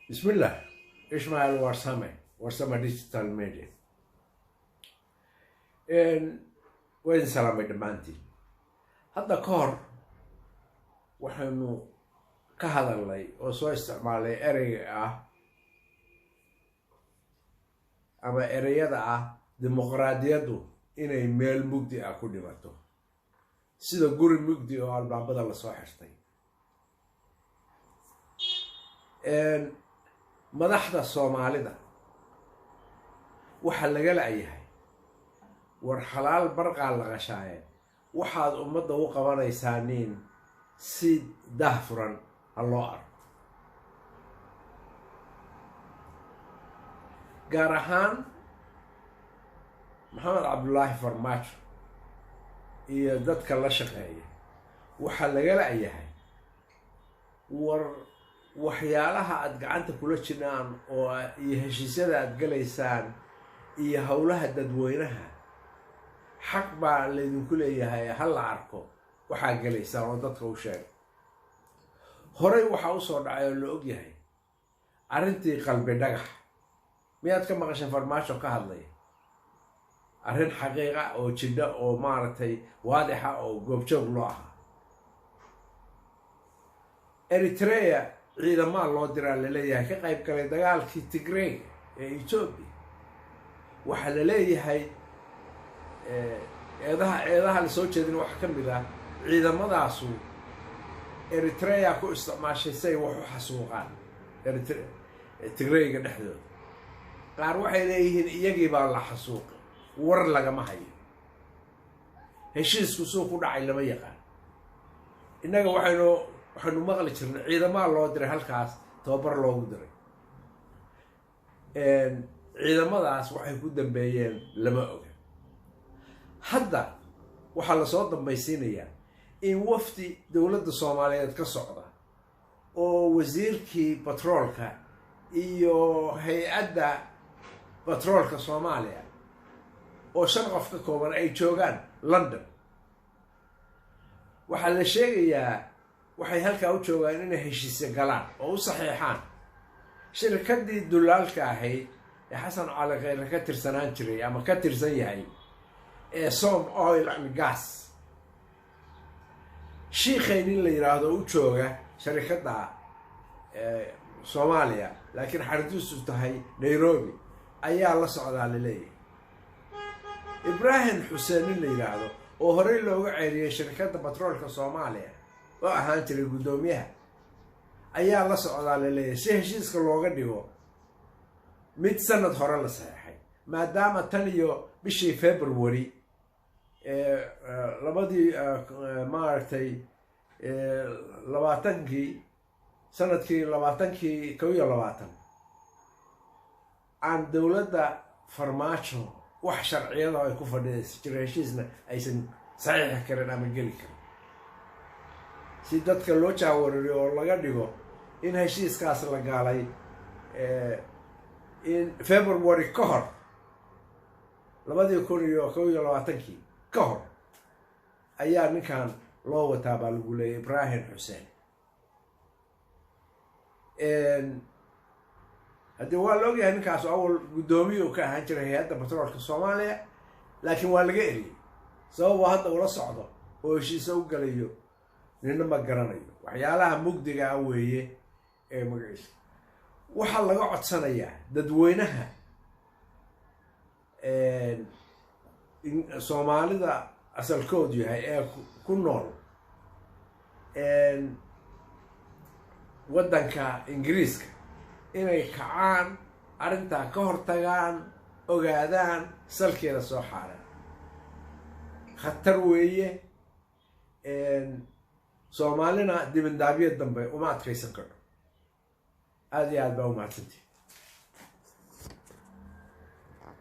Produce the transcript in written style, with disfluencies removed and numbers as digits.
Bismillah, Ishmael Warsame, Warsame Digital Media. Waa idin salaamay dhammaantiin. Hadda ka hor waxaynu ka hadalnay oo soo isticmaalay ereyga ah ama ereyada ah dimuqraadiyaddu inay meel mugdi ah ku dhimato, sida guri mugdi oo albaabada lasoo xirtay. Madaxda Soomaalida waxaa laga la'yahay war xalaal barqaa la qashaaye, waxaad ummadda u qabanaysaa nin si dah furan ha loo arko, gaar ahaan Maxamed Cabdullaahi Farmaajo iyo dadka la shaqeeya. Waxaa laga la'yahay war waxyaalaha aada gacanta kula jiraan oo iyo heshiisyada aada galaysaan iyo howlaha dadweynaha, xaq baa laydinku leeyahay ha la arko waxaa galaysaan oo dadka u sheega. Horey waxaa usoo dhacay oo la og yahay arrintii Qalbi Dhagax. Miyaad ka maqashay Farmaajo ka hadlaya arrin xaqiiqa oo jidha oo maaragtay waadixa oo goobjoog loo ahaa? Eritrea ciidamaa loo diraa laleeyahay ka qayb galay dagaalkii Tigreyga ee Etoobiya. Waxaa la leeyahay eedaha lasoo jeedin waxaa ka mid ah ciidamadaasu Eritrea ku isticmaashay say wax u xasuuqaan Tigreyga dhexdooda. Qaar waxay leeyihiin iyagii baa la xasuuqay. War lagama hayo, heshiisku suu ku dhacay lama yaqaan. Innaga waxaynu maqli jirnay ciidamaa loo diray halkaas, tababar loogu diray. Ciidamadaas waxay ku dambeeyeen lama oga. Hadda waxaa lasoo dambaysiinayaa in wafdi dowladda Soomaaliyeed ka socda oo wasiirkii batroolka iyo hay-adda batroolka Soomaaliya oo 5 qof ka kooban ay joogaan London. Waxaa la sheegayaa waxay halkaa u joogaan inay heshiisya galaan oo u saxiixaan shirkaddii dulaalka ahayd ee Xasan Cali Kheyre ka tirsanaan jiray ama ka tirsan yahay ee Som Oil and Gas. Shiikhay nin la yidhaahdo u jooga sharikadda Soomaaliya, laakiin xaridiisu tahay Nairobi, ayaa la socdaa laleeyahay. Ibraahim Xuseen nin la yidhaahdo oo horey looga ceeriyey shirkadda batroolka Soomaaliya oo ahaan jiray guddoomiyaha ayaa la socdaa laleeyahay, si heshiiska looga dhigo mid sanad hore la saxeexay, maadaama tan iyo bishii February labadii maaragtay 20-kii sanadkii 2021 aan dowladda Farmaajo wax sharciyada ay ku fadhidaysa jira, heshiisna aysan saxiixi karin ama geli karin, si dadka loo jaawarariyo oo laga dhigo in heshiiskaas la gaalay in February ka hor 2021-kii ka hor ayaa ninkan loo wataa baa lagu leeyay, Ibraahim Xuseen. Haddii waa la ogyahay ninkaas awal guddoomiye uu ka ahaan jiray hay-adda batroolka Soomaaliya, laakiin waa laga eriyey. Sababuu hadda ula socdo oo heshiise u galayo nina ma garanayo. Waxyaalaha mugdiga ah weeye ee magaciisa. Waxaa laga codsanayaa dadweynaha Soomaalida asalkoodu yahay ee ku nool waddanka Ingiriiska inay kacaan, arrintaa ka hortagaan, ogaadaan, salkeeda soo xaaraan. Khatar weeye. Soomaalina dibindaabyo dambe uma adkaysan karno. Aada iyo aad baa umahadsantihi.